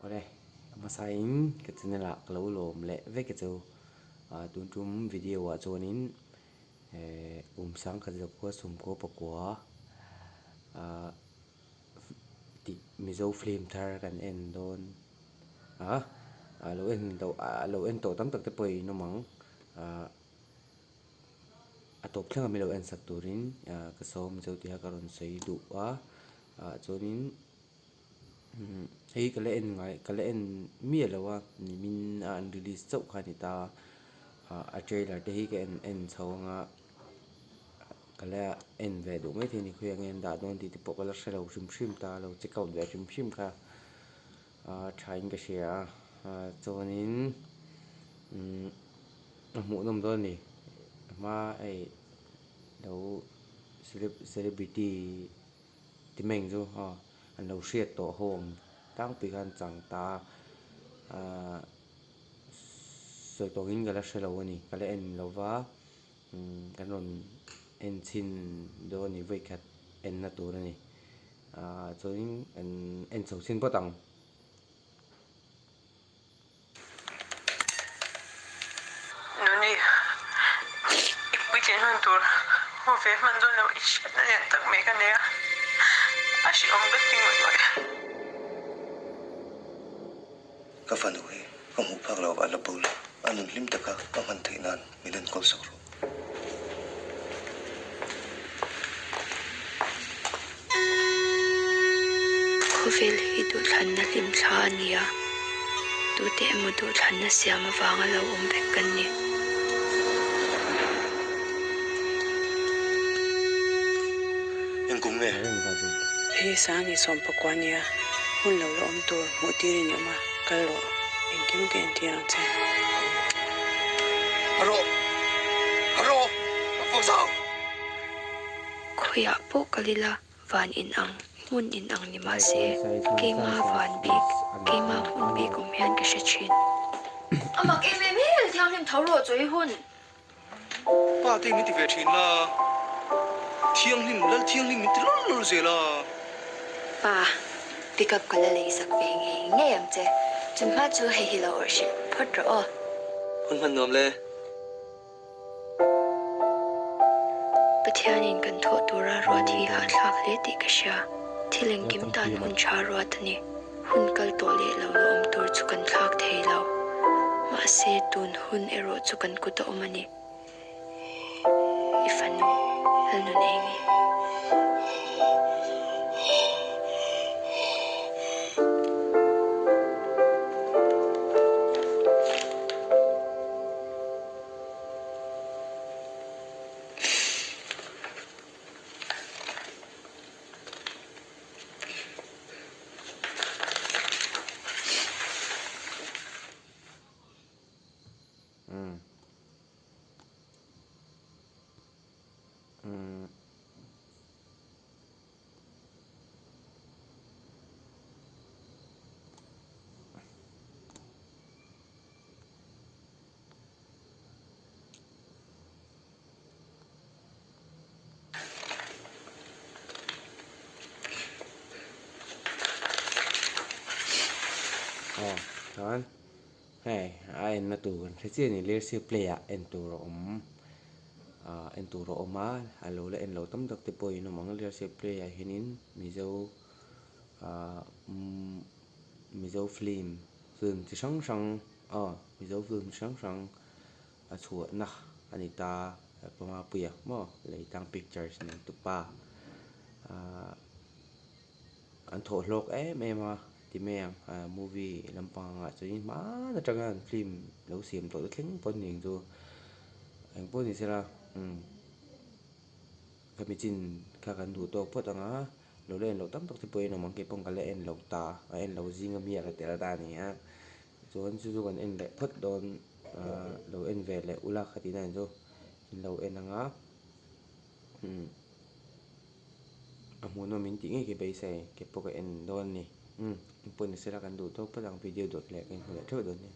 Awle, a hmasain ka channel ah ka lo lawm leh vek a chu. Tun tum video ah chuanin eh kum sangkhat zakua sawmkua pakua ah tih Mizo film thar kan en dawn a, a lo en loh a lo en tawh tam tak te pawh in awm ang ah a tawp thleng a mi lo en sak turin ah ka sawm cheu tih a ka rawn sawi duh a ah chuanin. Hei ka la en ngai ka la en miah lo a nimin a an release chauh kha a ni ta a a trailer te hi ka en en chho ang a ka la en ve duh maithei a ni khawiah nge an dah dawn tih te pawh ka la hre lo hrim hrim ta lo check out ve hrim hrim kha a tha in ka hria a chuanin umm a hmuhnawm dawn a ni a hma hei lo celebrity. Ti mai ang chu aw an lo hriat tawh ho ang tlangpui khan chang ta a ahh sawi tawh angin ka la hre lo a ni ka la en lo va umm kan rawn en chhin dawn a ni vawikhat en na tur a ni ahh chuanin an en chho chhin phawt ang. Nuni, i puitlin hun tur hmu ve hman dawn lo i hriatna lian tak mai ka nei a, a hrehawm ka ti ngawih ngawih. Ka fanu hi ka hmuh phak lo a la bo lo, a nun hlim taka ka hman theih nan min enkawl sak rawh. Khawvel hi duhthlanna hlimthla a ni a, tute emaw duhthlanna siam avanga lo awm vek kan ni. Engkum nge? Hei Sangi sawmpakua nia, hun lo la awm tur hmuh tirin i awm a, kal rawh. Engkim ka entir ang che. Rawh! Rawh! Ka fawk zau! Khawiah pawh kal ila van in ang, hmun in ang ni mah se, keima van bik, keima hmun bik awm hian ka hre thin. A mak em em em, thianghlim tho rawh chaw i hun. Pa te min ti ve thin la, thianghlim, lal thianghlim min ti lul lul zel a. Pa, pick up ka la lei sak ve ngei ngei ang che, chun hma chu hei hi lo awrh hreh phawt rawh aw. Hun hman nuam le. Pathianin kan thawh tura ruat hi hahthlak hle tih ka hria. Thil engkim tan hun tha ruat a ni. Hun kal tawh leh lo la awm tur chu kan thlak thei lo. Mahse, tun hun erawh chu kan kut a awm a ni. I fanu, Lalnunengi. Umm. Umm. Aw chuan hei a enna tur kan hre chiah a ni lersia play ah en tur a awm ah en tur a awm a a lo la en lo tam tak te pawh in awm ang lersia play ah hianin mizo ah mizo film film chi hrang hrang aw mizo film chi hrang hrang a chhuahna a ni ta Pamapuia maw Leitang Pictures nei tupa ahh an thawh hlawk em em a ti mai ang ahh movie lampang ah chuanin hmaan atanga an film lo siam tawh te thleng pawh an ni ang chu engpawh ni sela umm ka michin kha kan duh tawk phawt ang a lo la en loh tam tak te pawhin awm ang keipawh ka la en lo ta a en lo zing ami a ka tel ta a ni a. Chuan chu chu kan en leh phawt dawn ahh lo en ve leh ula ka tihna ang chu in lo en ang a umm a hmuhnawm in tih ngei khi beisei ke pawh ka en dawn a ni umm engpawh ni sela kan duh tawk phawt ang video dawt leh ka inhmu leh theuh dawn nia.